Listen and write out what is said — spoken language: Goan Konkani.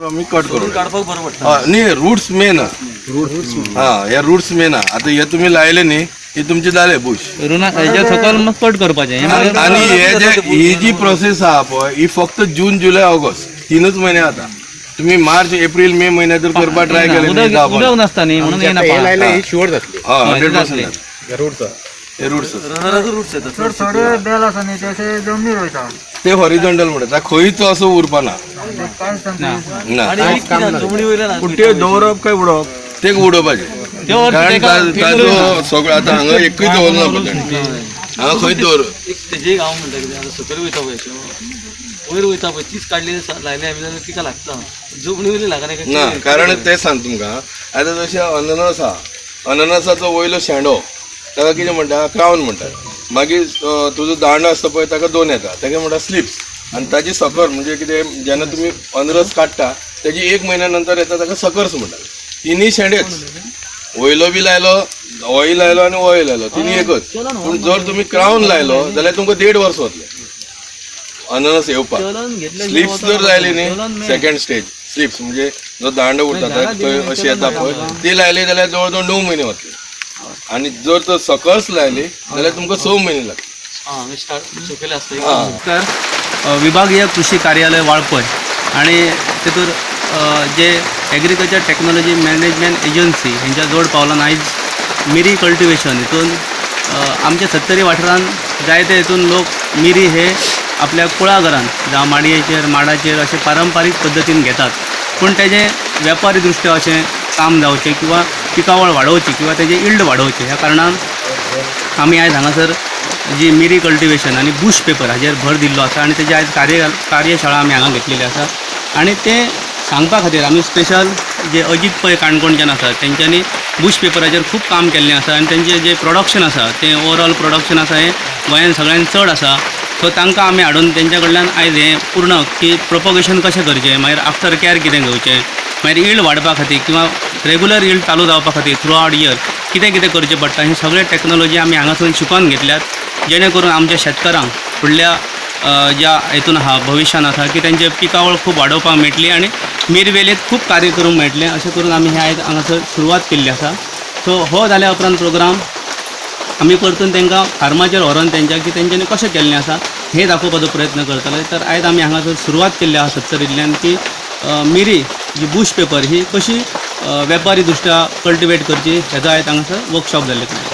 आमी कट करून काडपाक बरं पडटा. हय, न्ही, रुट्स मेन. हा, हे रुट्स मेन. आतां हे तुमी लायले न्ही, हे तुमचे जाले बुश. हेच्या सकयल मग कट करपाचें हें मागीर. आणि हे जे ही जी प्रोसेस आहा पळय, ही फक्त जून, जुलय, ऑगस्ट तीनच महिने. आता तुम्ही मार्च, एप्रिल, मे महिन्यात जर करपाक ट्राय केले न्ही, उदक जावपाक उदक नासता न्ही, म्हणून येना हे पाळ. लायले ही शुअर जातली. हय, 100%. जातली. हे रुट्स. रनराचो रूट्स येतात. चड थोडे बेल आसा न्ही, ते जमनीर वयता. ते हॉरिझॉन्टल म्हणटा, खंयच असो उरपाना. ते कांयच तांकां ना. आणि एक कितें जमनी वयल्यान ते दवरप काय उडोवप? ते उडोवपाचे. त्यो अर्थ कारण तेका ताजो सगळो आतां हांगा एकूय दवरना पळय ताणें. हांगा खंयच दवर. एक तेजे एक हांव म्हणटा, कितें आतां सकयल वयता पळय, वयर वयता पळय, तीच काडली लायली आमी जाल्यार तिका लागता, जमनी वयली लागना. ना, कारण ते सांग तुमकां, आतां जशें अननस आहा, अननसाचो वयलो शेंडो, ताका कितें म्हणटा? क्रावन म्हणटा. मागीर तुजो दांडो आसता पळय, ताका दोन येता, ताका म्हणटा स्लिप्स. आनी ताजी सकर म्हणजे कितें, जेन्ना तुमी अनरस काडटा तेजी एक म्हयन्या नंतर येता, ताका सकर्स म्हणटा. तिनूय शेंडेच, वयलो बी लायलो, होय लायलो आनी होय लायलो, तिनूय एकच. पूण जर तुमी क्रावन लायलो जाल्यार तुमकां देड वर्स वतलें अननस येवपाक. स्लिप्स जर लायली न्ही, सेकंड स्टेज स्लिप्स म्हणजे जो दांडो उरता थंय अशी येता पळय, ती लायली जाल्यार जवळ जवळ 9 म्हयने वतले. आनी जर तर सकस लायली जाल्यार तुमकां 6 म्हयने लागतले. आं, स्टार्ट सकयल आसता. नमस्कार. विभागीय कृषी कार्यालय वाळपय आणि तेतूर जे एग्रीकल्चर टेक्नॉलॉजी मॅनेजमेंट एजन्सी हेंच्या जोड पावलान आयज मिरी कल्टिवेशन हितून आमच्या सत्तरी वाठारांत जायते हितून लोक मिरी हे आपल्या कुळागरान जावं माडयेचेर, माडाचेर अशें पारंपारीक पद्दतीन घेतात. पूण तेजें वेपारी दृश्ट्या अशें काम जावचें किंवा पिकावळ वाडोवची किंवा तेजें इल्ड वाडोवचें, ह्या कारणान आमी आयज हांगासर जी मिरी कल्टिवेशन आनी बुश पेपर हाजेर भर दिल्लो आसा. आनी तेजी आयज कार्यशाळा आमी हांगा घेतलेली आसा. आनी तें सांगपा खातीर आमी स्पेशल जे अजीत पै काणकोणच्यान आसा, तेंच्यांनी बुश पेपराचेर खूब काम केल्लें आसा. आनी तेंचें जें प्रोडक्शन आसा, तें ओवरऑल प्रोडक्शन आसा हें गोंयान सगळ्यान चड आसा. सो तांकां आमी हाडून तेंच्या कडल्यान आयज हें पूर्ण की प्रोपोगेशन कशें करचें, मागीर आफ्टर कॅर कितें घेवचें, मागीर यील्ड वाडपा खातीर किंवा रेगुलर यील्ड चालू जावपा खातीर थ्रू आवट इयर कितें कितें करचें पडटा, हें सगळें टॅक्नोलॉजी आमी हांगासून शिकोवन घेतल्यात, जेणे करून आमच्या शेतकारांक फुडल्या ज्या हेतून आहा, भविश्यान आसा की तेंचे पिकावळ खूब वाडोवपाक मेळटली आनी मिरवेलीत खूब कार्य करूंक मेळटलें. अशें करून आमी हें आयज हांगासर सुरवात केल्ली आसा. सो हो जाल्या उपरांत प्रोग्राम आमी परतून तांकां फार्माचेर व्हरोन तेंच्या की तेंच्यांनी कशें केल्लें आसा हें दाखोवपाचो प्रयत्न करतले. तर आयज आमी हांगासर सुरवात केल्ली आसा सत्तरींतल्यान की मिरी जी बुश पेपर ही कशी वेपारी दृश्ट्या कल्टिवेट करची, हेजो आयज हांगासर वर्कशॉप जाल्ले कडेन.